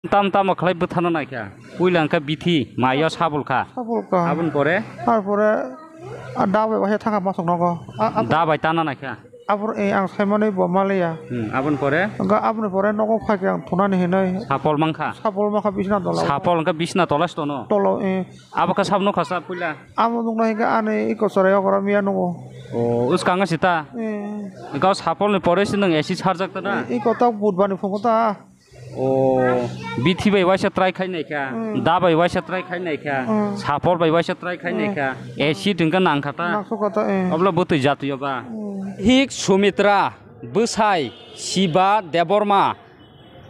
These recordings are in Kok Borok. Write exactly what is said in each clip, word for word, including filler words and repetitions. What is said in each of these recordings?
Tam tamo khlai bwthana naikha. Puila wngkha bithi, mayo sabul kha. Sabul kha. Aboni pore? Aboni pore, a, da bai waisa thangkha masuk nogo. A, a, da bai tana naikha. Abor, eh, ang saimani bo maliya. Hmm, aboni pore? Wngkha aboni pore nogo phaikhe ang thunani hinwi. Sapol mankha? Sapol mankha bisna tola. Sapol wngkha bisna tola se tono? Tolo, eh. Abo kha sab nukha sa puila? Amo nukna hinkhe ani iko chwrai okora miya nungo. O, wngkha sita? Eh. Wngkha sapolni pore se nwng acid sarjak ta na? Eh, iko ta budbani phungo ta. O, bithi bai waisa try khai naikha, hmm, da bai waisa try khai naikha, hmm, sapol bai waisa try khai, hmm, naikha, acid wngkha nangkha ta. Nangkha ta, eh. Obla bwtwi jatwi ba. Hmm. Hik Sumitra, bwsai Siba Debbarma,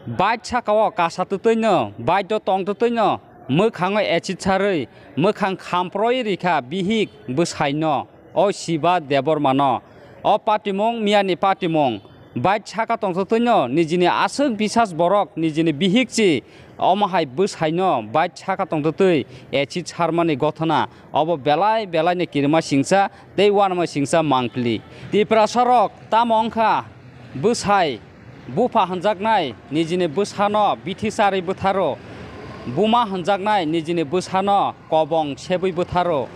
bike saka o kasa twtwi no, bike o tong twtwi no, mwkhango acid sarwi, mwkhang khamproi rikha bihik bwsai no. O Siba Debbarmano. O patimung miyani patimung. Bike saka tongtwtwino nijini aswk bisas borok nijini bihik si omo hai bwsaino bike saka tongtwtwi acid sarmani gothona. Obo belai belaini kirima singsa tei uanama singsa mangpili. Tiprasarok tamo wngkha bwsai bupha hwnjaknai nijini bwsano bithi charwi bwtharo, buma hwnjaknai nijini bwsano kobong sebwi bwtharo,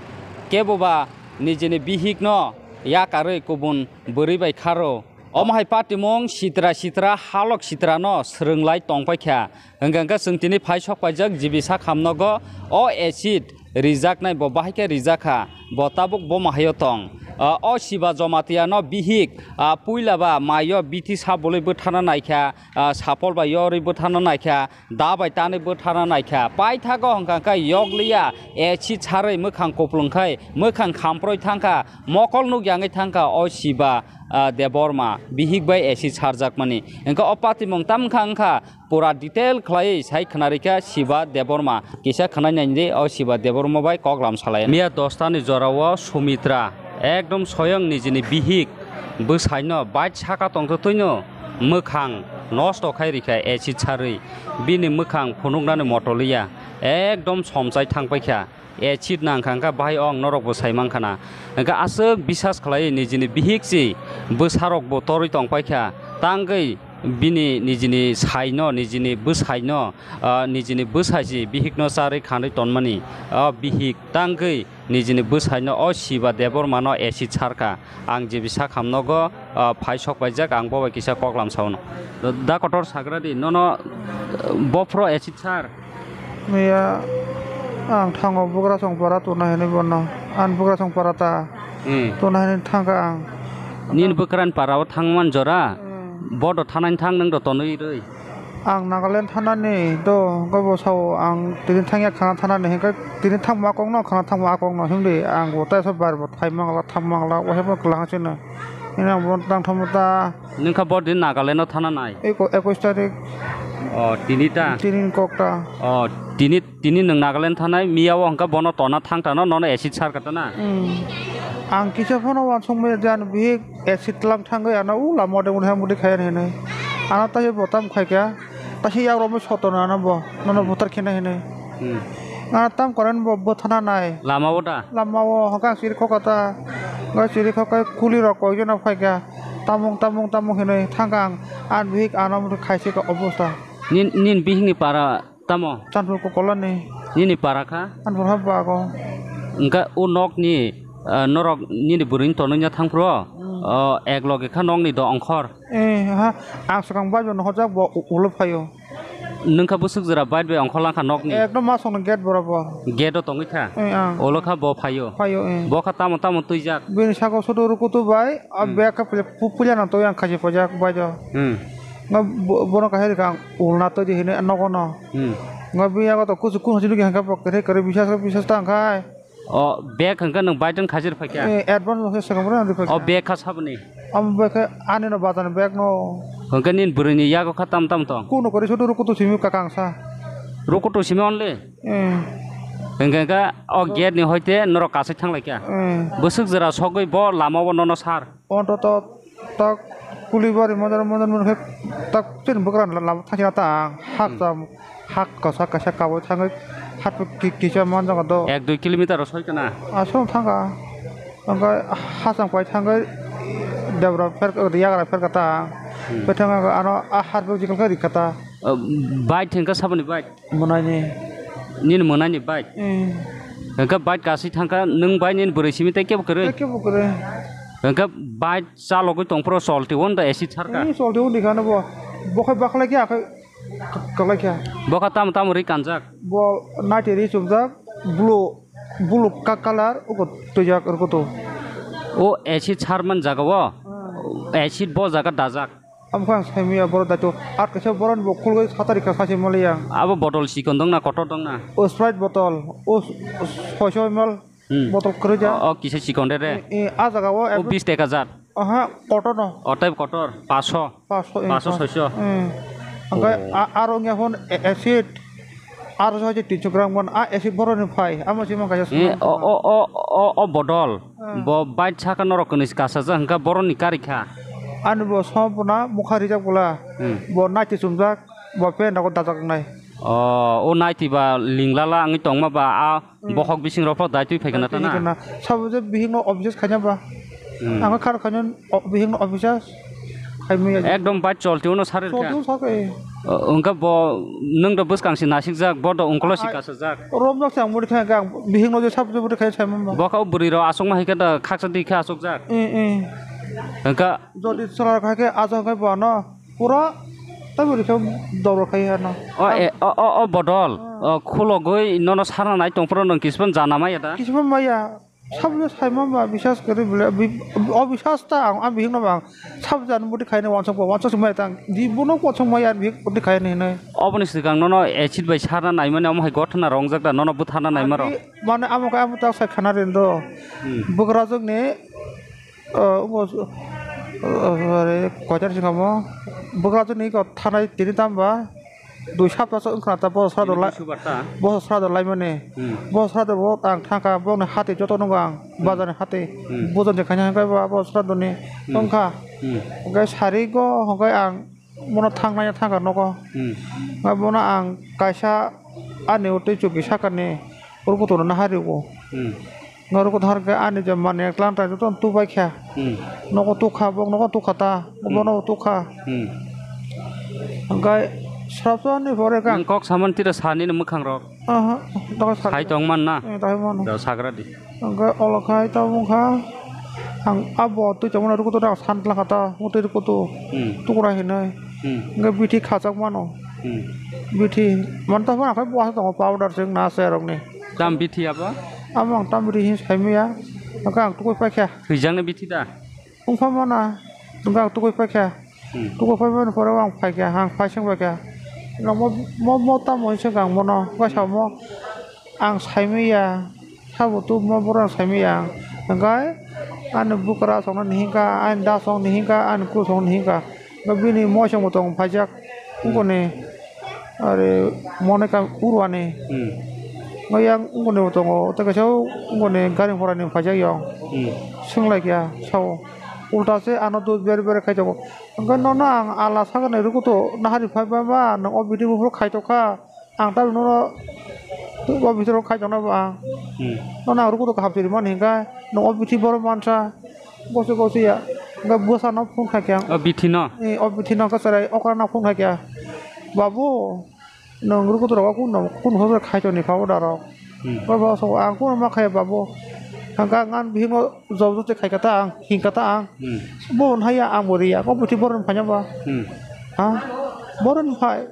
keboba nijini bihikno yakarwi kubun bwrwi bai kharo. Omo hai patimung sitra sitra halok sitrano swrwnglai tongpaikha. Hwnkhe hwnkhe chwng tini phai sok paijak G B sak hamnogo o acid rijaknai bo bahai khe rijakha, bo tabuk bo mahaio tong. Ah, o Siba Jomatiano bihik, ah, puila ba maio bithi sabului bwthana naikha, ah, sapol bai yorwi bwthana naikha, da bai tanwi bwthana naikha. Paithago hwnkha khe yokliya acid sarwi mwkhang kuplung khai mwkhang khamproi thangkha, mokol nuk yangwi thangkha o Siba, ah, Debbarma bihik bai acid sarjakmani. Hwnkhe o patimung tam wngkha wngkha pura detail khlaiwi sai khwnarikha Siba Debbarma. Kisa khwnai naidi o Siba Debbarma bai koklam salai. Miya dosta ni jorao Sumitra ekdom soyang nijini bihik bwsaino bike saka tongtwtwino mwkhang nosto khai rikha acid sarwi. Bini mwkhang phunuknani motoliya ekdom somchai thangpaikha. Acid nangkha wngkha bahai ong norok bo sai mankha na. Hwnkhe aswk bisas khlai nijini bihik si bwsarok bo torwi tongpaikha. Tangwi bini nijini saino, nijini bwsaino, ah, nijini bwsai si bihikno charwi khanwi tonmani. Ah, bihik tangwi nijini bwsaino o Siba Debbarmano acid sarkha. Ang G B sak hamnogo, ah, phai sok paijak, ang bo bai kisa koklam saono. Da kotor sagra di, nono, ah, bophro acid sar. Miya ang thango Bugrasong para tuna hini bono. An Bugrasong para ta. Hmm. Tuna hini thangka ang. Nini bwkran para o thangman jora. Hmm. Bodo thanani thang nwng do tonwi rwi. Ang Nagaland thanani do, hwnkhe bo sao ang tini thangya khana thanani, hwnkhe tini thangma kokno khana thangma a kokno himdi ang bo tei so bar bo thai mangla thang mangla o hebo kwlahang chino. Hino ang bo tang thangma ta. Nwng kha bo din Nagaland o thana nai? Eko-, ekwis tarik. O, tini ta? Tini ni kok ta. O, tini, tini nwng Nagaland thanai, miya o hwnkhe bono tona thang tano nono acid sar kha ta na? Hmm. Ang kisa phano uansuk maya di ano bihik acid tlang thangwi ano u lama o de mudi hai mudi khai hinwi. Ano tei bo tam khai kha. Taisi yagrok mui soto nana bo, nono butar khina hinwi. Hmm. Nana tam kore bo bwthana nai. Lama o da? Lama o hokha siri khokha ta. Ga siri khokha kuli rok koi jona phaikha. Tamung, tamung, tamung hinwi thangkha ang. An bihik ano mui khaisi ka obosta. Nin, nin bihikni para tamo? Chanpur Kokolani. Nini para kha? Chanpur ha bago. Hwnkhe o nokni, ah, norok nini bwrwini tonwi thangphuru? Hmm. O, ek loge kha nokni do ongkhor? Eh, ha, ang swkang bai bo nohorjak bo u-, ulo phaio. Nwng kha bwswk jora bike bai ongkhor langkha nokni? Ekdom masongni gate borobor. Gate o tongwi kha? Eh, ang. Ulo kha bo phaio? Phaio, eh. Bo kha tamo tamo twijak? Bini saka o sudu rukutu bai, a, hmm, bag kha pule-, pu-, pulia no twi ang khachi pojak bai do. Hmm. Nga bo-, bono kahai rikha ang ulna twi di hinwi nogo no. Hmm. Nga biya ko to kusu kun hachinu ki hangka bo kwrwi kwrwi bisas bisas ta ang khai. O bag hwnkhe nwng bike tong khajir phaikha? Eh, advance bo khe swkang rw rw phaikha. O bag kha saboni? Amo bag khe ani no bazar ni bag no. Hwnkhe nini bwrwini yago kha tam tam tong? Kuno kori sudu rukutu simi kakang sa. Rukutu simi only? Eh. Hwnkhe kha o gate ni hoite norok kasai thang laikha? Eh. Bwswk jora sogwi bo lama o nono sar? Ontoto tak Kulibari monjor monjor monjor khe tak chini bwkrang lama thangsi ta ang hak, hmm, jam hak kosa kaisa kabui thangwi hak ki-, kisa manjago do. Ek dui kilometer o soi kana? Aswk thangkha. Hwnkhe hachang pai thangwi debra pher, yagra pher kha ta ang. Hmm. Pai thangkha ano a harbo jikal khe rikha ta. Uh, bike thengka saboni bike? Mwnai ni. Nini mwnai ni bike? Eh. Hwnkhe bike kasi thangka, nwng bai nini bwrwi simi tei kebo kwrwi? Tei kebo kwrwi. Hwnkhe bike chalogwi tongphuru cholti o da acid sarka? Eh, cholti o ni khano bo. Bo khai bakhlai khe akhai k-, kwlai khe. Bo kha tamo tamo ri kanjak? Bo naiti ri chumjak, blue, blue ka-, colour, ugo twijak rwkhutu. O acid sarman jaga o? Hmm. Acid bo jaga dajak? Amo khe ang saimanya borok daito. Ar kaisa borok ni bo khulgwi satari kha sachi maliya. Abo botol chikon dong na kotor dong na? O Sprite botol, o soiso M L Hmm. botol kwrwi ja. O, o kisa chikon re re. E, e, a jaga o O ebo bis teka jat. Aha, kotor no. O tai kotor, paso. Paso, e, Paso, paso. soiso. E. Angkai Oh. a-, aro wngya phone a-, acid. Aro soiso tinso gram gon, a acid borok ni phai. Amo simo kaisa E, swnam o, o, o, o, o botol. Hmm. Bo bike saka norok kwnwi kasa ja hwnkha borok ni kari kha. Ani bo sompona mokha rijak bwla. Hmm. Bo naiti chumjak, bo pen rok dajak nai. O, o naiti ba linglala wngwi tongma ba a Hmm. bokhok bising rok phano dai twi phai kana Dai twi tana? kana. Sabo je bihik no office khaina ba. Hmm. Ang khar khaina o-, bihik no office khai maya. Ekdom bike cholti uno sari Cholti kha. uno sari. O, wngkha bo nwng do bwskang si nasik jak, bo do ungkolo si Ai, kasa jak. Rom jak se ang muri kha ang bihik no je sabo je muri khai sai mama. Bo kha o bwrwi rok aswk ma hai khe da khaksa di khe aswk jak. Eh, eh. Wngkha Jodi chwla kha khe aja khe bo ano. Pura tabori khe doro khai ano. O, e, o, o, o bodol. Hmm. O, khulogwi nono sarna nai tongphuru nwng kispan jana maya da? Kispan maya. Sabole saima ba bisas kwrwi bole, bi-, o bisas ta ang, ang bihik no bang. Sab jan budi khaina wansok ba, wansok se maya tang. Di bono wansok maya bihik budi khaina hinai. Oboni swkang nono acid bai sarna naimani omo hai gothana rongjak da, nono bwtharna naima rok? Ani, mane amo khe amo tak sai khana rindo. Hmm. Bugrajwk ni O, obo, o, o, are, koitar singamo, bugrajwk ni ko thanai tini tamba, dui sapta se wngkhna ta, bo sra Tini dolai, bisubar ta? bo sra dolaimani, Hmm. bo sra do bo ang thangkha, bokni hati joto nungo ang, Hmm. bazar ni hati, Hmm. bujon je khaina hwnkhe bo, bo sra doni Hmm. wngkha, Hmm. hwnkhe sari go hwnkhe ang bono thangnai thangkha nogo, Hmm. hwnkhe bono ang kaisa ani twi chukki sakani rukutu no nahari o. Hmm. Norok thar khe ani je mani eklang tai joto tubai kha. Hmm. Nogo tukha, bok nogo tukha ta, Hmm. bono tukha. Hmm. Hwnkhe srapsa ni pore kha. Nwng kok samani tira sani ni mwkhang rok. Aha, dok sar. Khai tong man na? Eh, dok man. Da sagra di. Hwnkhe olo khai ta wngkha. Ang abo twi tongmani rukutu rok san tla kha ta, mutwi rukutu. Hmm. Tukra hinwi. Hmm. Hwnkhe bithi khachak mano. Hmm. Bithi man ta phano khai bo asa tongo powder se wngna se rok ni. Tam bithi abo? Amo ang tam bithi hinwi saimaya. Hwnkhe ang tugui paikha. Thwijaknai bithi da? Wngpha mana. Hwnkhe ang tugui paikha. Hmm. Tugui paimani pore o ang phaikha. Ang phaising paikha. Mo, mo, mo tamo hinwi swngkha ang bono. Hwnkhe samo ang saimaya. Sabo tubuma borok ang saimaya ang. Hwnkhe ani bwkra aswkno nihikha, ani da aswk nihikha, ani ku aswk nihikha. Hwnkhe bini moisongbo tongo phaijak. Hmm. Wngkoni. Are mone ka urwani. Hmm. Yang ungkoni bo tongo, tei kaisa ungkoni gari phora ni phaijak yong. Hmm. Swnglai kha sao. Ulta se ano dut ber ber khai tongo. Hwnkhe nono ang ala sakani rukutu nahari phai ba ba, nwng o video buphuru khai tokha. Ang tabuk nono o video khai tongna bo ang. Hmm. Nono ang rukutu kaham siri mani hinkhe, nwng o bithi borok mansa. Gosi gosi ya. Hwnkhe bwsano phone khai khe ang. O bithi no? Eh, o bithi no hwnkhe chwrai okra no phone khai khe. Babu, nwng rukutu rok kun, kun hor khai toni pha order rok. Hmm. Bo bo so ang kun ma khai babu. Hwnkhe ang ani bihik no job job khai kha ta ang, hing kha ta ang. Hmm. Bo hwn haya ang bo riya. O bithi borok ni phai ba. Hmm. Ha? Borok ni phai.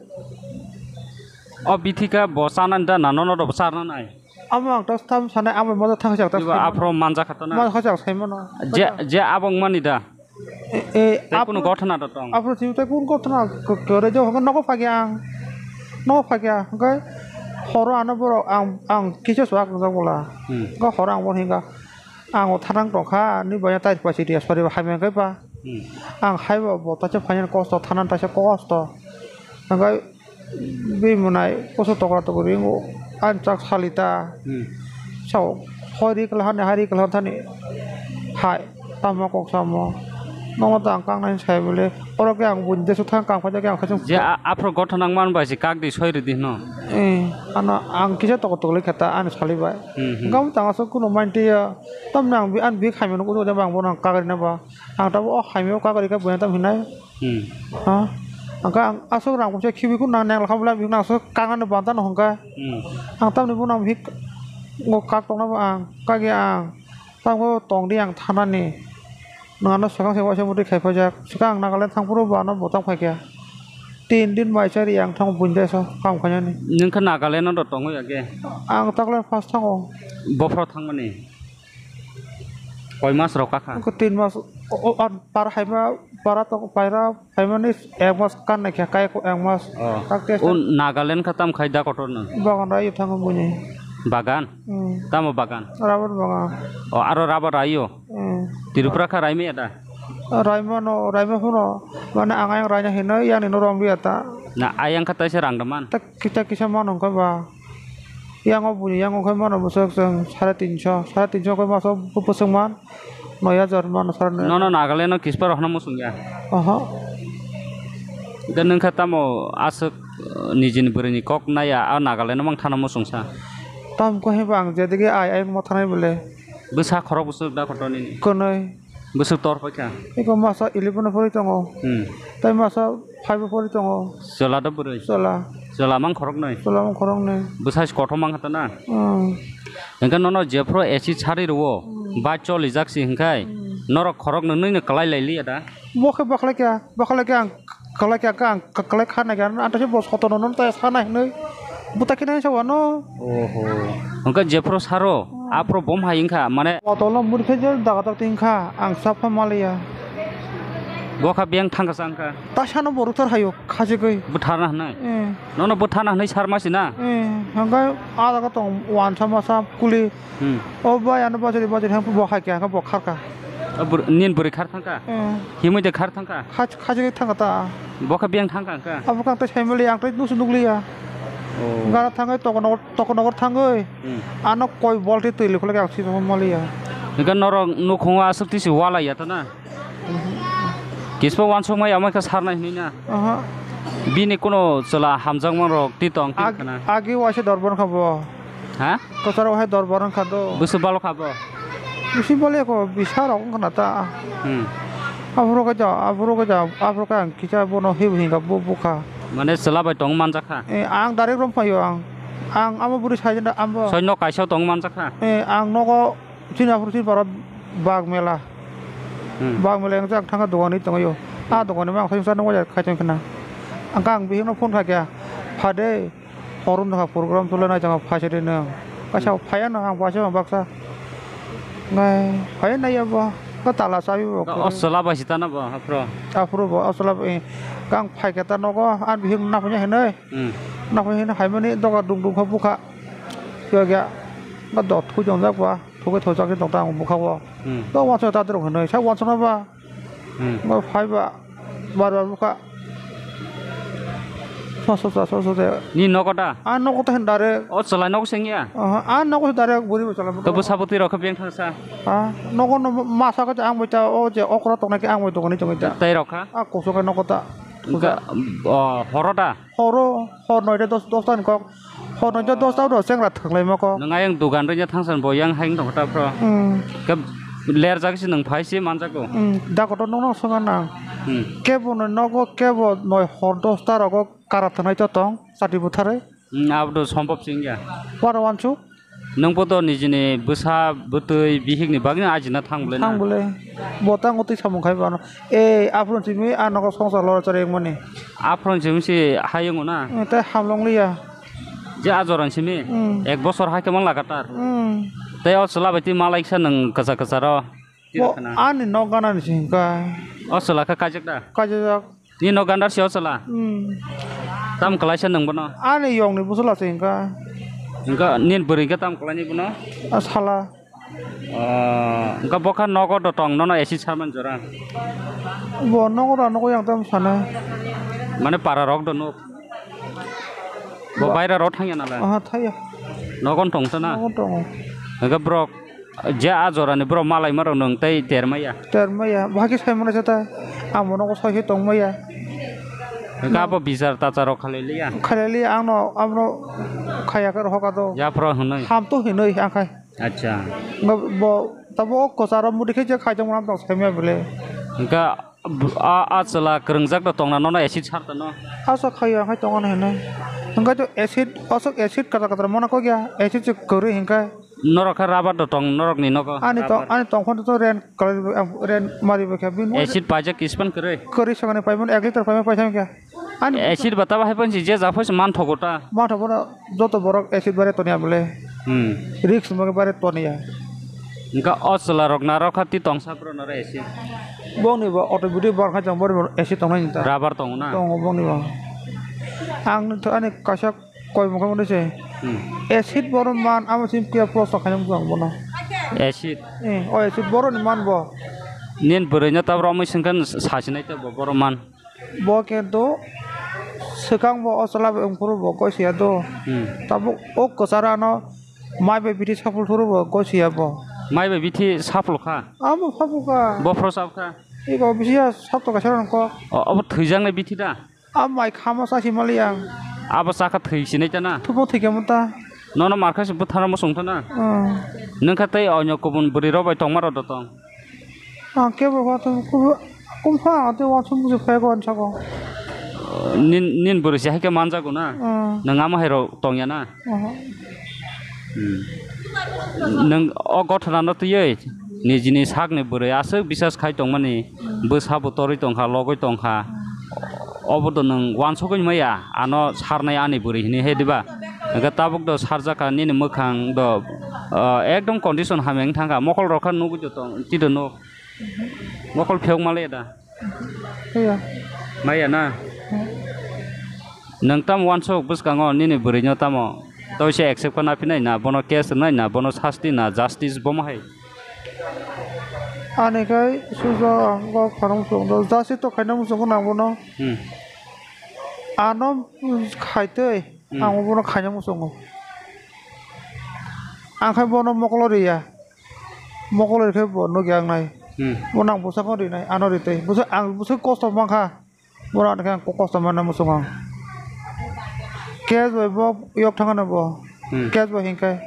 O bithi kha bo chana da na nono do bo chana nai. Amo ang ta tam sanai, amo moja thang jak ta Iba sai mano. Aphro manja kha ta na. Moja thang jak sai mano. Je, je abo wngmani da? E, e, Tei kunu aphro, gothona da tong? Aphro simi tei kunu gothona k-, kwrwi jak hwnkhe nogo phai khe ang. Nogo phai khe ang hwnkhe horo ano borok ang, ang kisa swk wngjak bwla. Hmm. Hwnkhe horo ang bono hinkha. Ang o thanang tongkha, nini bai tair pasi dia sori hamya hwnkhe ba. Hmm. Ang haiba bo taisa financial kosto, thanani taisa kosto. Hwnkhe bini mwnai koso tokra tokri wngo, ani chak salita. Hmm. Sao, hoi ri kwlahani, hai ri kwlahani thani. Hai, tamo kok samo. Nono tang kangnai sai bole. Oro khe ang buini deso thang kang phaida khe ang khachung. Je a-, aphro gothon ang man bai se kak di soi ridi hino. Eh, ano ang kisa tokor tokor khe ta ani sali bai. Hmm, hmm. Gam tang aso kuno main tiya. Tamni ang bi, ani bi khaimano kuno jaba ang bono kagri na ba. Ang tabo o khaimio kagri khe buina tam hinai. Hmm. Ha? Hwnkhe ang aswk rang kuchuk khibi kuk nang neng lakha bolai bini aswk kangnani banta no hwnkhe. Hmm. Ang tamni buno hik ngo kak tongna bo ang kage ang. Tamo tong di ang thanani. Nwng ano swkang se waisa muti khai paijak. Swkang ang Nagaland thang phuru bo ano bo tang phaikha. Tin din bai chari ang thang buini desa kam khainani. Nwng khe Nagaland no do tongo ya khe? Ang takle first thango. Bophoro thangmani? Koi mas rok kakha? Ko tin mas o, o, an par haima para to paira haimani ek mas kan naikha kai ko ek mas. Oh. Tak test. O Nagaland kha tam khai da kotor no? Bagan rai thango buini. Bagan? Hmm. Tamo bagan? Rubber bagan. O aro rubber raio? Hmm. Tripura kha raimaya da? Raimano, raima phuno. Mane ang ayang raina hinwi yang nino romliya ta. Na ayang kha taisa rang da man? Tak kisa kisa mano hwnkhe ba. Yang o buini yang o khe mano bwswk chwng sare tinso, sare tinso khe maso bwswk man. Noi hajar mano sare noi. Nono Nagaland o kispa rok no muchung ya? Oho. Hwnkhe nwng khe tamo aswk, uh, nijini bwrwi ni kok naiya, a Nagaland o mang thana muchung sa? Tam khe ba ang jedigi ai ai mo thanai bole. Bwsa khorok bwswk da kotor nini? Kwnwi. Bwswk tor paikha? Eko masa eleven o pori tongo. Hmm. Tai masa five o pori tongo. Chwla do bwrwi? Chwla. Chwla mang khoroknwi? Chwla mang khoroknwi. Bwsa se kothoma kha ta na? Hmm. Hwnkhe nono jephru acid sari rwo, hmm, bai cholijak si hwnkhe, hmm, norok khorok nwnwi no kwlai lai liya da? Bo khe bakhlai kha, bakhlai kha ang kwlai kha, ang kwlai kha nai kha, ang ta se bo sotono no ta sa nai hwnwi. Bo ta khe nai sa wano. Oho. Hwnkhe jephru saro, hmm, aphru bom hai wngkha, mane. Botol no muri khe je daga tak ting kha, ang sa pha maliya. Bo kha beng thang kha sa wngkha. Ta sano bo rwthar hayo, khajigwi. Bwtharna hwnwi? Eh. Nono bwtharna hwnwi sarma si na? Eh, hwnkhe a jaga tong wansa masa kuli. Hmm. O bai ano bajari bajari hang bo hai kha, bo khar kha. O bwr-, nin bwrwi khar thang kha? Eh. Himwi de khar thang kha? Khaj-, khajigwi thang kha ta. Bo kha beng thang kha wngkha? Abo kha ang tai sai maliya, ang tai nusu nukliya. Oh. Gara thangwi toknogor, toknogor thangwi. Hmm. Ano koi bolti twi likhulak ang swi maliya. Hwnkhe norok nukhungo aswk tisi walai ya ta na? Kispa wansukmai ama khe sarnai hwnwi na? Aha. Bini kuno chwla hamjakma rok twi tong twi khna? Agi waisa dorbar wngkha bo. Ha? Kwcharo hai dorbar wngkha do. Bwswk balo kha bo? Bisi bole ko bisa rok wngkha na ta. Hmm. Aphuru khe ja, aphuru khe ja, aphuru khe ang kisa bono hibu hinga bo bukha. Mane chwla bai tong manjak kha? Eh, ang direct rom phaio ang. Ang amo bwrwi sai jenda ambo. Soi nok kaisa tong manjak kha? Eh, ang nogo Chini aphuru chini para bag mela. Hmm. Bag mela yang jak thangkha dogan ni tongyo. A dogan ni mang thang sa nungwa khai tong khna. Ang kang bihik no phone kha kya. Phade. Horum thangkha program tule nai tongkha phaisa de nang. Kaisa phaya no ang phaisa baksa. Ngai phaya nai ya bo. Ka tala sabi bo. Ka osla ba sita na bo aphuru. Aphuru bo osla bo. Kang phai kata nogo an bihik na phanya hinai. Hmm. Na phanya hinai hai mani doga dung dung kha bukha. Kya kya. Ka dot khui jong jak ba. Thugwi thojak ni tong ta ang bwkha o. Hmm. To wansuk ta dirok hinwi sa wansuk na ba. Hmm. Bo phai ba. Bar bar bwkha. Soso ta soso de. Ni nogo da? A nogo ta hin dare. O chwlai nogo sing ya? Aha, a nogo dare buri bo chwlai. To bwsa bwtwi rok khe beng thang sa. Ha, nogo no masa khe ang bai ta o je okra tong nai khe ang bai tong ni tong ta. Tai rok kha? A kusu khe nogo ta. Wngkha, o, horo da? Horo, hor noita dos, dos ta ni kok. Hor noita dos ta ro chengra thwk lai ma kok. Nwng ayang dugan rwnya thangsan bo yang haing tong ta phro. Hmm. Khe ler jak si nwng phai si man jago. Hmm, da kotor nwng no swnga nang. Hmm. Kebo no nogo kebo noi hor dos ta rogo kara thwnai to tong, chati butharwi. Hmm, abo do sombhob sing ya. Wara wansuk. Nwng bo to nijini bwsa, bwtwi, bihikni bagwi ajina thang bwlai na? Thang bwlai. Bo tang twi samung khai bano. E, aphuru simi a nogo songsar lora chara wngmani. Aphuru simi si hai wngo na? Eh, tei hamlong liya. Je a jora simi? Hmm. Ek bosor hai khe mang lagatar. Hmm. Tei o chwla bai twi malai kisa nwng kwchar kwcharo. Bo ani nok ganani si hwnka. O chwla khe kaijak da? Kaijak. Ni nok gandar si o chwla? Hmm. Tam kwlaisa nwng bono? Ani yong ni bwswla se hwnka. Hwnka nini bwrwi hwnka tam kwlaini bono? A sala. O, hwnka bokha nogo do tong nono acid saman jora? Bo nogo da nogo yang tam sana. Mane para rok do nok? Bo baira rok thangya nala? Aha, thaya. Nogon tong sana? Nogon tongo. Hwnka borok Je a jorani borok malaima rok nwng tei termaya. Termaya, bahai khe sai mano jata. Ang bono soi khe tongmaya. Hwnkhe abo bichar tachar rok khalai liya. Khalai liya, ang no abono khaya khe rohor ka do. Yaphro hwnwi. Ham to hinwi ang khai. Acha. Bo tabo kwcharo muti khe je khai tongmani tong sai maya bole. Hwnkhe A, a chwla kwrwngjak da tongna nono acid sartano. Asa khaiya hai tongo hinwi. Hwnkhe to acid, aswk acid katra katra mano kok ya, acid se kwrwi hinkhe. Norok khe rubber da tong, norokni nogo. Ani tong, rubber. Ani tongphano to ren kwrwi, ren mari bai khe bini. Acid paijak kispan kwrwi. Kwrwi sakani paimani ek liter paimani paisa hinkhe. Ani acid ba tabo hai pansi je japhai se manthogo ta. Manthogo ta. Joto borok acid bare toniya bole. Hmm. Risk mage bare toniya. Hwnkhe o chwla rok narok kha ti tongsa bro noro acid. Bongni bo auto bidi bar kha jang bori acid tongnai ta. Rubber tongo na? Tongo bongni bo. Ang ani kaisa koi mokhe mone se. Hmm. Acid boro man amo sim kiya post khaina muchung bono. Acid. Eh, o acid boro ni man bo. Nin bwrwi no tabro mui sengkhan sasinai ta bo boro man. Bo kintu swkang bo o chwla bai wngphuru bo gosiya do. Hmm. Tabuk o kwcharo ano mai bai bithi saphul thuru bo gosiya bo. Mai bai bithi saphul kha? Abo saphul kha. Bophro sap kha? Ego bisi ya sap to kaisa rang kok. O, abo thwijaknai bithi da? A mai khama sa si mali ang. Abo chakha thwi sinai ta na? Thupo thwi kemo ta. Nono markha se bwthara mo song ta na? Hmm. Nwng kha tei onyo kubun bwrwi rok bai tongma rok do tong? Ang kebo watho kumpha ate wansuk muchuk phai ko ansa ko. Nin, nin bwrwi se hai khe manjago na? Hmm. Nwng amo hai rok tong ya na? Aha. Hmm. Nwng o gothana no twiwi nijini sakni bwrwi aswk bisas khai tongmani bwsa bo torwi tongkha, logwi tongkha. Obo do nwng wansugwi maya, ano sarnai ani bwrwi hini he diba? Hwnkhe tabuk do sarjak kha nini mwkhang do, ah, ekdom condition hamya wng thangkha, mokol rok kha nugwi do tong, twi do nuk. Mokol phiyok male da? Iya. Maya na? Hmm. Nwng tamo wansuk bwskango nini bwrwino tamo? Toise accept kha naphinai na, bono case rwnai na, bono sasti na, justice bomo hai? Ani khai sujo ang kok khana muchung do, justice to khaina muchung nang bono. Hmm. Ano khaitwi, hmm, ang bono khaina muchungo. Ang khai bono mokolo riya. Mokol rikhe bo nukya wngnai. Hmm. Bo nang bwsakno rinai, ano ritwi. Bwsa-, ang bwswk kosto mankha. Bono ano khe ang kosto manna muchungo ang. Case bai bo yok thangano bo. Hmm. Case bai hinkhe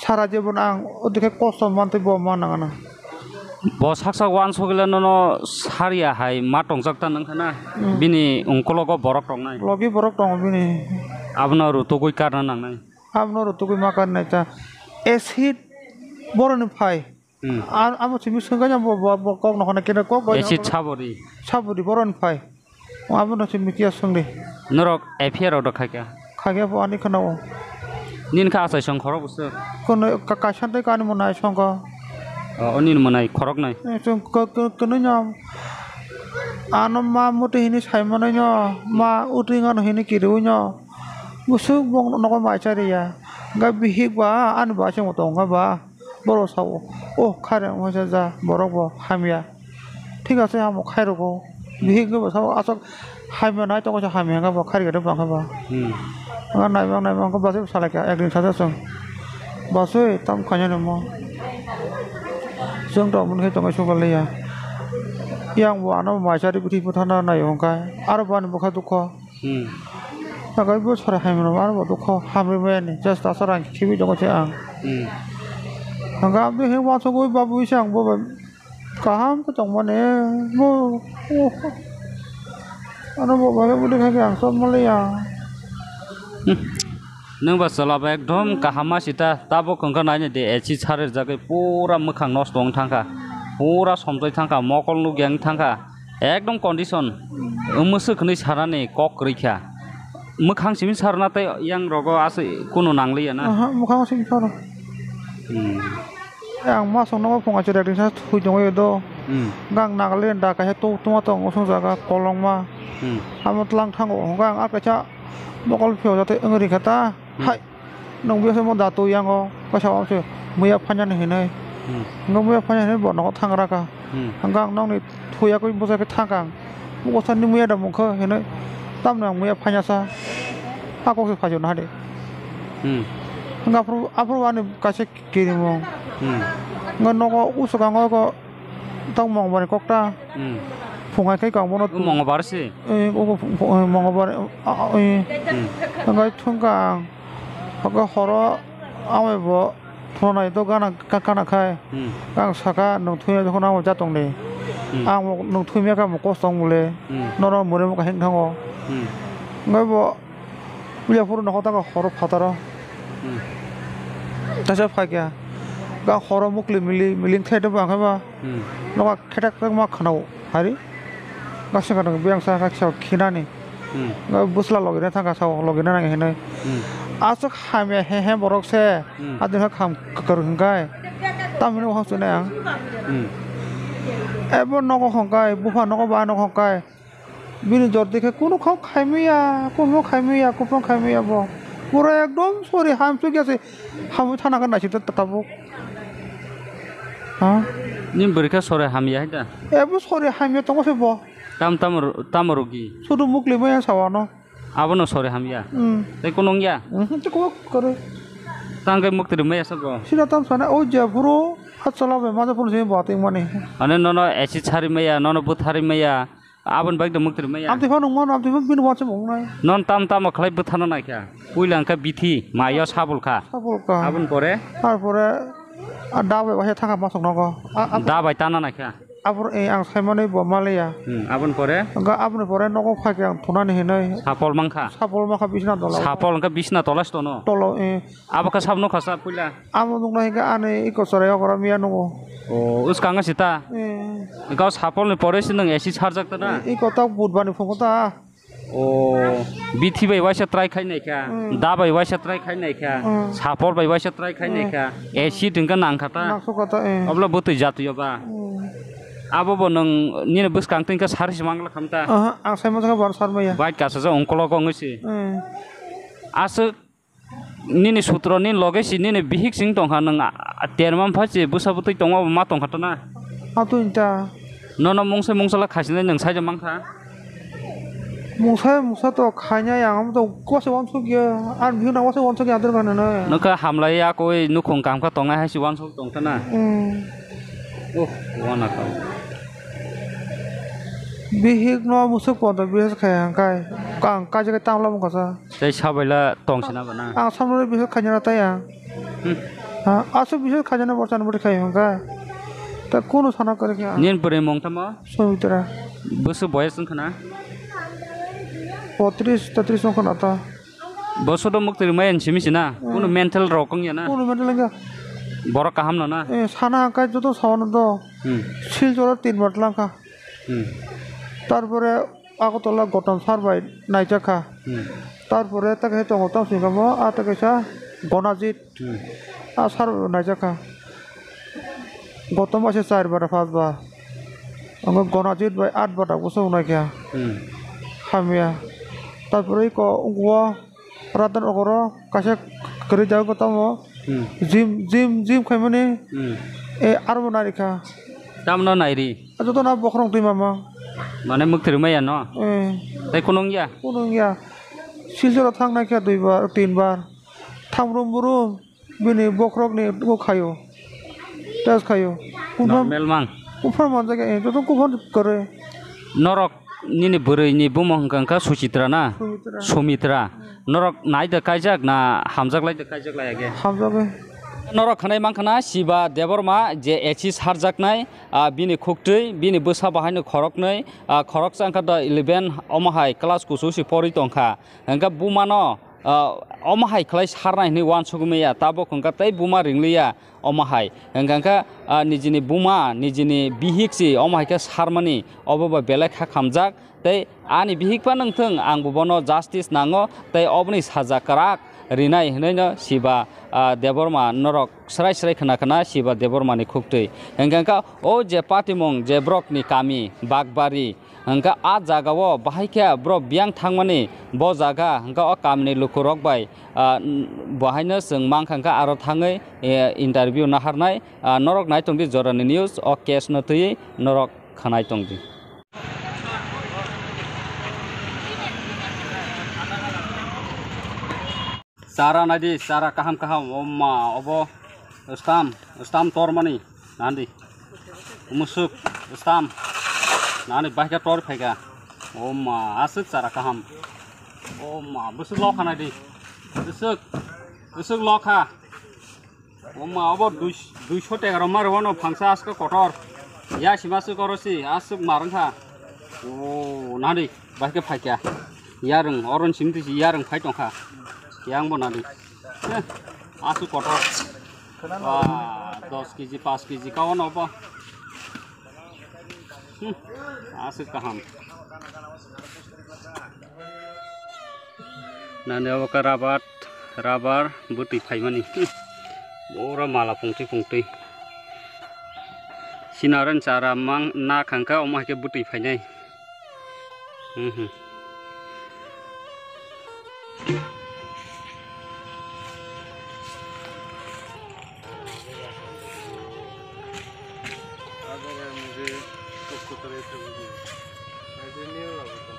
sara jebon ang odikhe kosto mantwi bo man nangano. Bo sak sak wansugwile nono sariya hai ma tongjak ta nangkha na? Hmm. Bini ungkologo borok tongnai. Logi borok tongo bini. Abono rutugwi karna nangnai. Abono rutugwi ma karnai ta. Acid boroni phai. Hmm. Ar abo simi swngkha bo, bo, bo kok no hwnna kene kok bai. Acid sabori. Sabori boroni phai. Abono simi kiya swngdi. Norok F I R order khaikha? Khaikha bo ani khwnao. Nini kha achai song khorok bwswk? Kono ka-, kaisa tei kani mwnai songkha. O, o nini mwnai khorok nai. Eh, chwng kw-, kw-, kwnwi no. Ano ma muti hini sai manwi no, ma utwi ngano hini kiriwi no. Bwswk bong nogo mai chariya. Ga bihik ba ani ba se moto wngkha ba. Borok sao, "Oh, khairok wngkha ja, borok bo hamya." Thik ache, amo khairok o. Bihik wngkhe bo sao, aswk hamya nai tongo, hamya wngkha bo, khairok khe tongkha ba. Hmm. Ang naimang, naimang khe bwsai bo salai kha, ekdin saja chwng. Bwsai, tamo khainani mo. Chwng tongmani khe tongwi sukha liya. Yang bo ano mai chari bwtwi bwthana nai hwnkha, aro bo ani bwkha dukho. Hmm. Takai bo sara hamya rok ano bo dukho hamri maya ni just asa rang khibi tongo se ang. Hmm. Hwnkhe aboni he uansugwi babui se ang bo bai kaham khe tongmani bo, oh. Ano bo bai bwdwi khai khe ang chop manliya. Hmm. Nwng ba chwla bai ekdom kaham ma sita, tabuk hwnkha naina di acid sarir jagwi pura mwkhang nosto wng thangkha, pura somtoi thangkha, mokol nukya wng thangkha. Ekdom condition, mwswk hwnwi sanani kok kwrwi kha. Mwkhang simi sarna tei yang rogo aswk kunu nangliya na? Aha, mwkhang simi saro. Hmm. Ang masong nogo phunga chwrai ringsa thwi tongwi do. Hmm. Gang Nagaland da kaisa tu-, tuma tong usung jaga kolongma. Hmm. Amo tlang thango hwnkha ang a kaisa mokol phiyok jatwi wngwi rikha ta. Hmm. Hai. Nwng biyasa mo da tu yango, kaisa wamse muya phainani hinwi. Hmm. Nwng muya phainani hinwi bo nogo thangra kha. Hmm. Hwnkhe ang nokni thuya khe bwsai khe thangkha ang. Bwsani muya da mungkha hinwi tamni ang muya phainasa. A kok se phaijakna hade. Hmm. Hwnkhe aphuru, aphuru ani kaisa kirimung. Hmm. Hwnkhe nogo usukang o ko tong mongbar kokta. Hmm. Phungai khe kang bono. O mongbar se? Eh, o, o, o, mongbar, a, a, eh. Hmm. Hwnkhe thungkha ang. Hwnkhe horo amai bo phunai to gana, ka-, kana khai. Hmm. Ang saka nwng thuya jokhon amo jatong de. Hmm. Ang nwng thumya kha mo kosong mole. Hmm. Nono mure mo kahing thango. Hmm. Ngai bo puila phuru nokho ta horo phataro. Hmm. Tasa phaikya. Ga horo mukli mili miling thai do bang ba. Hmm. Noka khetak tak ma khanao hari. Ga sengkha biyang sa kha kisa khinani. Hmm. Ga busla logina thangkha sao logina nang hinai. Hmm. Aswk hamya he he borok se. Hmm. Adin ha kham kakar hingkai. Tamhino hok sene ang. Hmm. Ebo nogo hongkai, bupha nogo ba nogo hongkai. Bini jor dikhe kunu khok khaimaya, kuphung khaimaya, kuphung khaimaya bo. Pura ekdom sori hamsuk ya se. Hamwi thana khe naisik ta tabuk. Ha? Ni bwrwi khe sori hamya hai da? Ebo sori hamya tongo se bo. Tam tam ru-, tam rugi. Sudu mukli maya sawano. Abono sori hamya. Hmm. Tei kunung ya? Hmm, tei kok kare. Tang khe mukti maya sabo. Sida tam sana o je buro. Achala be maja phone se bo ating mani. Ane nono acid sari maya, nono buthari maya. Aboni bagwi mukti maya. Amtwi phano nungmano, amtwi phano bini wansa mung nai. Non tam tamo khlai bwthano naikha. Puila wngkha bithi, mayo sabul kha. Sabul kha. Aboni pore? Ar pore, a, da bai waisa thangkha masuk nogo. A, a, da bai tana naikha. Abor, eh, ang saimani bo maliya. Hmm, aboni pore? Wngkha aboni pore nogo phaikhe ang thunani hinwi. Sapol mankha? Sapol mankha bisna tola. Sapol wngkha bisna tola se tono? Tolo, eh. Abo khe sabo nukha sa puila? Abo nukna hinkhe ani iko chwrai okora miya nungo. O, wskango sita? Eh. Gao sapolni pore se nwng acid sarjak ta na? Eh, iko ta budbani phungo ta. O, bithi bai waisa try khai naikha, hmm, da bai waisa try khai naikha, hmm, sapol bai waisa try khai, hmm, naikha, acid hwnkhe nangkha ta? Nangkha ta, eh. Obla bwtwi jatwi ba? Hmm. Abo bo nwng nini bwskang twi khe sari se mangla khamta? Aha, ang sai masa bar sar maya. Bike kasa se ongkolo ko ngwi se. Hmm. Aswk Nini sutro nini loge si nini bihik sing tongkha nwng, a, a, terma mpha si bwsa bwtwi tongma bo ma tongkha tana. Ato inta. Nono mungsa mungsala khasina nwng saija mankha. Mungsa mungsa to khaina yang amo to kwase wansuk ya. Ar bihik na kwase wansuk ya adir gana na. Nokha hamlai ya koi nukhung kamkha tongnai hai si wansuk tongthana. Hmm. Oh, wana ka. Bihik no musuk kotor bihik khai hangkai. Kang kaje tamla mungkasa. Tei sabaila tong sina bana. Ang samno bisa khaina tai ang. Hmm. Ha, asuk bisa khaina borsan bori khai hongka. Ta kuno sana kare kya? Nin bwrwi mung tamo? Sumitra. Bwswk boyes wngkha na? Potris, tatris wngkha na ta. Boso do mukti rwmai simi sina. Hmm. Kuno mental rok wngya na? Kuno mental wngya. Borok kaham no na? Eh, sana hangkai joto sawan do. Hmm. Silchoro tin bar langkha. Hmm. Tarpore Agartala Gautam sir bai naijak kha. Hmm. Tarpore ta kaisa tongo, tamo sini kamo, a ta kaisa Gonajit. Hmm. A sir bai naijak kha. Gautam bai se char bar, pas bar. Ang Gonajit bai at bar tak bwswk nai kha. Hmm. Hamya. Tarpore iko ungwa Ratan okoro kaisa kwrwi jago tamo. Hmm. Gym, gym, gym khaimani. Hmm. E, arbo narikha. Tamno nairi? Joto na bokhorok twi mama. Mane mukti rwmaya no? Eh. Tei kunung ya? Kunung ya. Silchoro thang naikha dui bar, tin bar. Tham rum burum. Bini bokhorokni bo khaio. Test khaio. Kuphar, normal mang. Kuphar manjak ya, joto kuphar kwrwi. Norok nini bwrwini bumung hwnkha, hwnkha Suchitra na? Sumitra. Sumitra. Hmm. Norok nai da kaijak na hamjak lai da kaijak lai age? Hamjak lai. Norok khanai mankha na Siba Debbarma je acid sarjaknai, ah, bini khuktwi, bini bwsa bahaino khoroknwi, ah, khoroksa wngkha da eleven omo hai class kusu si porwi tongkha. Hwnkha bumano Ah, omo hai khlai sarnai hwnwi uansukgwi manya, tabuk hwnkha tei buma ringliya omo hai. Hwnkha khe, ah, nijini buma, nijini bihik se omo hai khe sarmani, obo bai belai kha khamjak. Tei ani bihik phano wngthung, ang bo bono justice nango, tei oboni saja kwrak rinai hwnwi no Siba, ah, Debbarma norok srai srai khna khna Siba Debbarmani khuktwi. Hwnkha khe o je patimung je borokni kami, Bakbari, Hwnkha a jagao bahai khe borok biyang thangmani, bo jaga hwnkha o kamini lukurok bai, ah, n-, bo haino chwng mankha hwnkha aro thangwi, eh, interview naharnai, ah, norok nai tongdi Jorani News, o case no twiwi norok khwnai tongdi. Chara naidi, chara kaham kaham, o ma, obo stam, stam tormani, nandi. Musuk, stam, nani bahika tor phaika. O ma, aswk chara kaham. O ma, bwswk lokha naidi. Bwswk, bwswk lokha. O ma, obo dui, duiso teka rok ma rwano phangsa asko kotor. Ya sima su koro si, asuk marang kha. O, nadi, bai khe phai kya. Yarung, oron sim tisi yarung phai tong kha. Yang bo nadi. Eh, asuk kotor. Wah, dos kg, pas kg ka ono bo. Hmm, asuk kaham. Nani obo khe rabar, rabar bwtwi phaimani. Pura mala pungtwi pungtwi. Sinarani chara mang na khangkha omo hai khe bwtwi phainai. Mhm.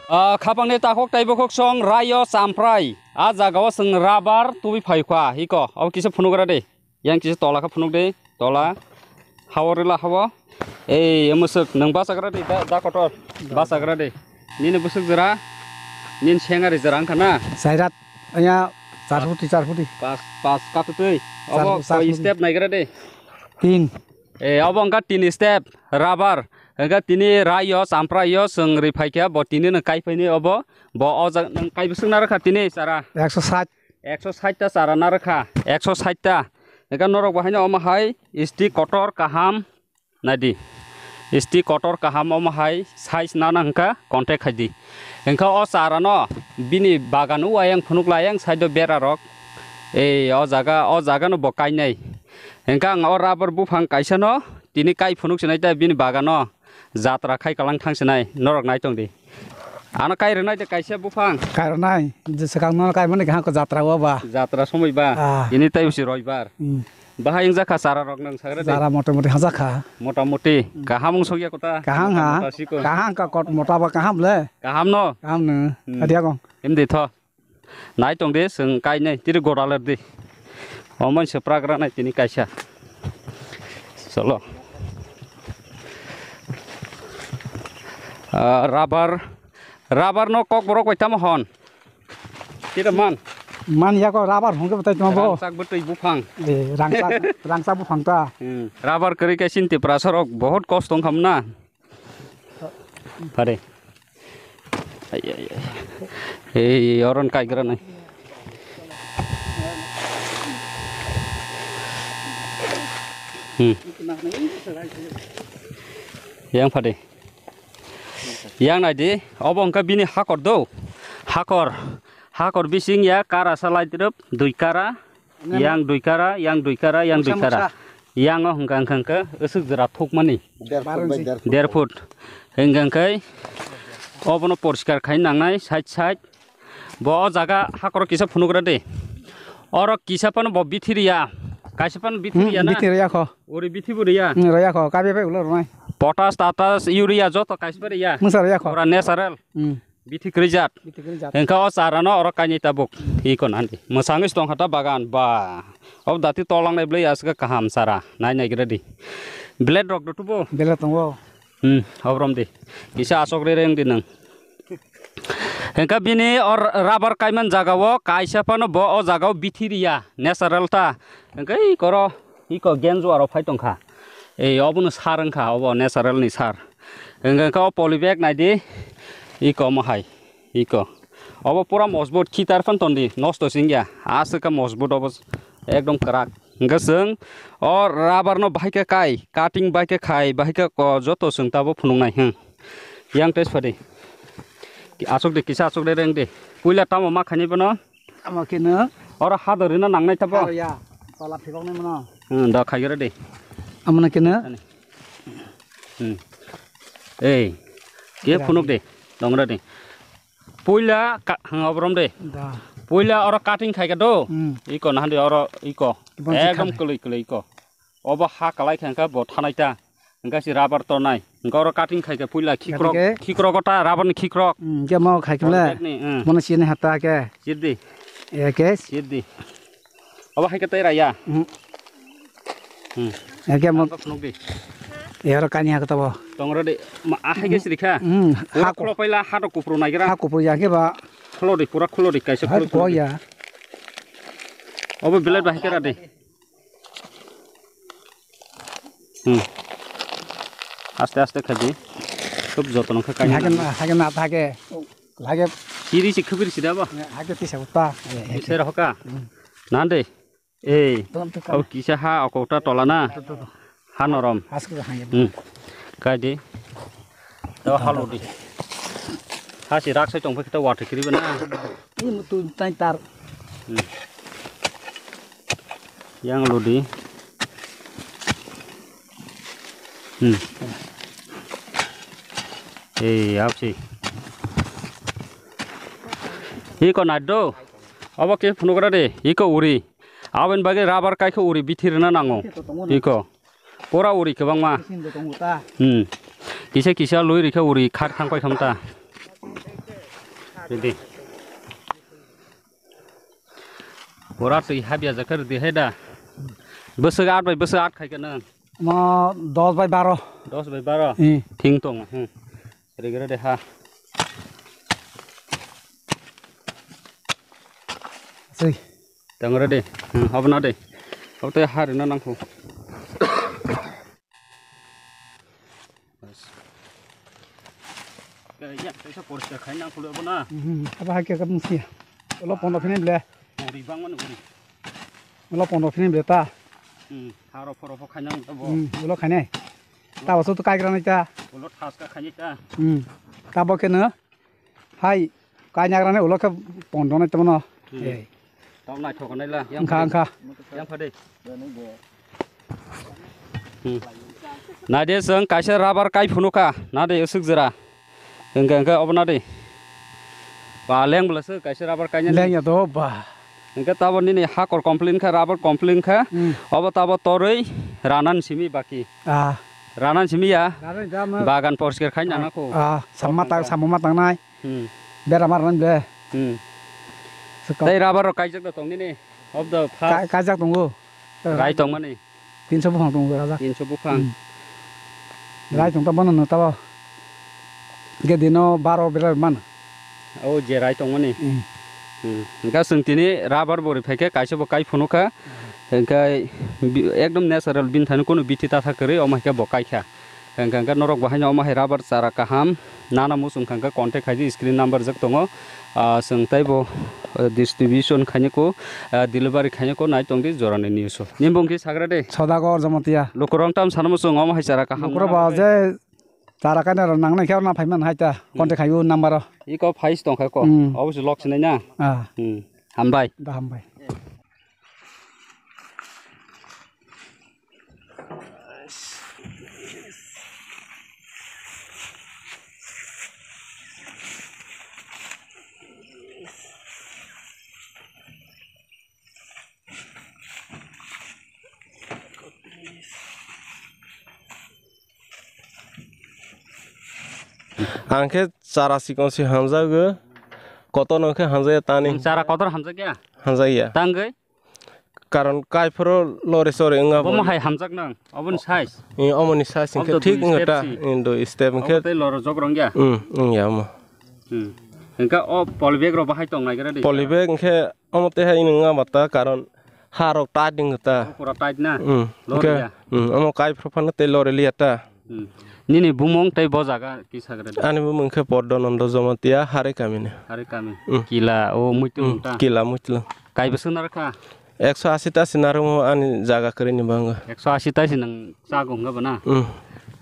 Ah, khapangni takhuk tei bukhuk song rayo champrai. Ah, jagao chwng rabar tubui phaikha, hiko. Abo kisa phunugra de. Yang kisa tola khe phunuk de. Tola. Hao rila hao. Ei, emoswk, nwng bachagra de, da, da kotor. Bachagra de. Nini bwswk jora. Nini sengari jora wngkha na? Sairat, ya, char phuti, char phuti. Pas, pas katutwi. Char Obo phuti, char koi phuti. Step naigra de. Tin. E, obo wngkha tini step, rubber. Wngkha tini rayo, champrai yo, chwng ri phaikha, bo tini no kai phaini obo. Bo o jaga nwng kai bwswk narwkha tini chara. Ekso sait. Ekso sait ta chara narwkha, ekso sait ta. Wngkha norok bo haino omo hai sti kotor kaham naidi. Sti kotor kaham omo hai size nana wngkha contact khaidi. Wngkha o chara no bini bagan o ayang phunuk la ayang side o bera rok. Ei o jaga, o jaga no bo kainai. Hingke ang o rubber buphang kaisa no tini kai phunuk sinai ta bini bagano jatra khai kalang thang sinai norok nai tong di. Ano kai rwnai de kaisa buphang. Kai rwnai, je swkang no kai mani kaha ko jatra o ba. Jatra somoi ba. Ah. Ini tai usi roibar. Hmm. Bahai wngjakha chara rok nang sagra de. Chara mota moti hajakha. Mota moti. Hmm. Kaham wng sogya kota. Kaham ha. Mota siko. Kaham ka kot mota ba kaham le. Kaham no. Kaham no. Hmm. Adia kong. Em de tho. Nai tong di, chwng kainai, tiri gora ler di. Omo se pragra nai tini kaisa. Cholo. Ah, rubber, rubber no kok borok bai tamo hon. Tira man. Man ya ko rubber hongke batai tamo bo. Rangchak bwtwi buphang. Eh, rangchak, rangchak buphang ta. Hmm. Rubber kwrwi khe chini Tiprasa rok bohot kosto wngkha mona. Pare. Ai, ai, ai. Ei, oron kaigra nai. Hmm. Yang pade. Yang nai di, obo wngkha bini hakor do. Hakor. Hakor bising ya kara salai drop, dui kara. Yang dui kara, yang dui kara, yang dui kara. Muksa, muksa. Yang o hwnkha, hwnkha, hwnkha, aswk jora thukmani. Der foot bai der foot. Der foot. Hwnkha, hwnkhe, obono poriskar khai nangnai, side, side. Bo o jaga hakoro kisa phunugra de. Oro kisa phano bo bithi riya. Kaisa phano bithi riya na? Hmm, bithi riya kho. Ori bithi bo riya. Hmm, riya kho. Kabe bai ulo rwnai. Potash, tatas, urea joto kaisa phano riya. Muksa riya kho. Pura natural. Hmm. Bithi kwrwijak. Bithi kwrwijak. Hingkha o chara no oro kainwi tabuk. Iko nandi. Mwsangwi se tongkha ta bagan. Ba. O dati tolang nai bwlai aswk kaham chara. Nai nai gra di. Blade rok do tubo? Blade tongo. Hmm, obrom di. Kisa asok re reng di nang. Hingkha bini o rubber kaiman jaga o kaisa phano bo o jaga o bithi riya. Natural ta. Hingkha i koro. Iko genju aro phai tongkha. Ei, obono sar wngkha, obo natural ni sar. Hingkha khe o poly bag naidi. Iko omo hai. Iko. Obo pura mojbut khitar phan tondi. Nosto singya. Aswk khe mojbut obo. Ekdom kwrak. Hingkha chwng o rubber no bahai khe kai. Cutting bai khe khai. Bahai khe ko joto chwng tabo phunuknai. Hmm. Yang test phadi. Aswk de kisa aswk de reng de. Puila tamo ma khaini bono. Amo khe no. Oro hadori no nangnai tabo. Haro ya. Tola phikok nai mano. Hmm, da khai gere de. Amo no khe no. Ani. Hmm. Ei. Ke phunuk de. Dongra de. Puila ka-, hang obrom de. Da. Puila oro cutting khai ka do. Hmm. Iko nahan de oro iko. Ekdom kwlwi kwlwi iko. Obo ha kalai khe hwnkhe bo thanai ta. Hwnkhe si rubber tonai. Hwnkhe oro cutting khai khe puila khikrok, khikrok o ta rubber ni khikrok. Hmm, hwnkhe mo khai khe le. Mono sini hata khe. Sirdi. E khe. Sirdi. Obo hai khe tei raya. Hmm. Hmm. Hwnkhe mo. Phunuk di. E oro kani ha khe tabo. Tongro di. Ma, a hai khe siri kha. Hmm. Oro ha khulo paila ha to kupru nai gra. Ha kupru ya khe ba. Khulo di, pura khulo di, kaisa khulo di. Obo blade ba hai khe ra di. Hmm. Aste aste khaidi. Khub jotono khe kaina Hake nango. Na, hake na, hake. Hake. Kiri si khubir si da bo? Hake tisa uta. Tisa rohoka. Hmm. Nande. Ei. Tong, tong, tong. Au kisa ha okota tola na. Tong, tong, tong. Ha norom. Aske hang. Hmm. Kaidi. To halo di. Ha si rak sai tong phai ta water kiri bana. Ini mutu tai tar. Hmm. Yang lo di. Hmm. Ei, apsi. Iko nado. Obo ke phunukra de. Iko uri. Aboni bagwi rubber kaikhe uri bithirna nango. Iko. Pura uri kwbangma. Hmm. Kisa kisa lui rikhe uri khar thang pai khamta. Ridi. Pura twi habya jakha ridi hai da. Bwswk aat bai bwswk aat khai khe nang. Mo dos bai baro. Dos bai baro. Hmm. Thing tong. Hmm. Rigre de ha. Sei. Tang re de. Hmm, hobna de. Hote ha rina nangkho. Bas. Ya, kaisa poriskar khai nangkho le bono. Hmm, aba ha ke kam sia. Ulo pondo khini ble. Uri bang mani uri. Ulo pondo khini ble ta. Hmm, haro phoro pho khai nang tabo. Hmm, ulo khai nai. Tabo so to kai gra nai ta. Ulo thas ka khai nai ta. Hmm. Tabo ke no. Hai, kainyagrani ulo khe pondonai tongmano. Hmm. Ei. Tau naithok nai la. Wngkha, wngkha. Yang phade. Hmm. Naide chwng kaisa rubber kai phunukha. Nade usuk jera. Hwnkhe, hwnkhe obo nade. Ba leng bwlasa kaisa rubber kainani. Leng ya do ba. Hwnkhe tabo nini hakor complain kha, rubber complain kha. Hmm. Obo tabo torwi ranan simi baki. Ah. Ranan simi ya. Ranan jama. Bagan poriskar khai nana ko. Ah, samma ta, samma tangnai. Hmm. Bera mar nang de. Hmm. Tei rubber rok kaijak da tong nini. Of the first. Ka-, kaijak tongo. Rai tong mani. Tinso buphang tongo rajak. Tinso buphang. Hmm. Rai tong ta bono no tabo. Ge dino baro bera man. O je rai tong mani. Hmm. Hmm. Ga sung tini rubber bori phaikhe kaisa bo kai phunukha. Hwnkhe bi-, ekdom natural bini thani kunu bithi tatha kwrwi, omo hai khe bo kaikha. Hwnkhe, hwnkhe norok bo haino omo hai rubber chara kaham nana muchung kha hwnkhe contact khaidi, screen number jak tongo. Ah, chwng teibo, ah, distribution khainai ko, ah, delivery khainai ko, nai tongdi jorani news o. Nini bung khe sagra de. Sodagor Jamatia. Lukurok tam sana muchung omo hai chara kaham Lukurok nana ba bagwi. Je chara kaina rok nangnai khe orna phaiman hai ta, hmm, contact khaio number o. Iko phais tongkha ko. Hmm. Obo se lok sinai na. Ah. Hmm. Hambai. Da hambai. Ang khe chara chikon se hamjago, kotor no khe hamjaya tani. Chara kotor hamjakya? Hamjakya. Tangwi? Karon kaiphoro lore sore wngya bo. Bomo hai hamjak nang, oboni size. Eh, omoni size hwnkhe thik wngya ta, eh, dui step hwnkhe. Obo tei loro jok rwngya? Hmm, wngya omo. Hmm. Hwnkhe o polybag rok bahai tong naigra de? Polybag hwnkhe omo tei hai wngya mata, karon ha rok tight wngya ta. O pura tight na? Hmm. Lore ya? Hmm, omo kaiphro phano tei lore liya ta. Hmm. Nini bumung tei bo jaga kisa gra de? Ani bumung khe Poddo Nondo Jamatia, Hari kamini. Hari kami. Hmm. Kila, o muitu hmm, ta? Kila muitu. Kai bwswk narwkha? Ekso asi ta si narwkmo ani jaga kwrwini bango. Ekso asi ta si nang chago hwnga bana? Hmm.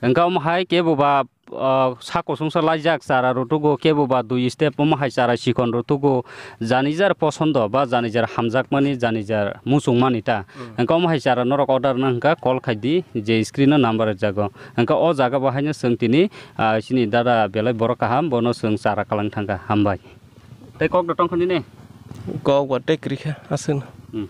Hwnkha omo hai kebo ba, ah, sa kosongsa laijak chara rutugo, kebo ba dui step omo hai chara chikon rutugo, jani jar posondo ba jani jar hamjakmani, jani jar muchungmani ta. Hmm. Hwnkha omo hai chara norok order na hwnkha call khai di, je screen o number rwjago. Hwnkha o jaga bo haino chwng tini, ah, chini dada belai borok kaham, bono chwng chara kalang thangkha. Hambai. Tei kok da tongkha nini? Kok ba tei kwrwi kha, aswkno. Hmm.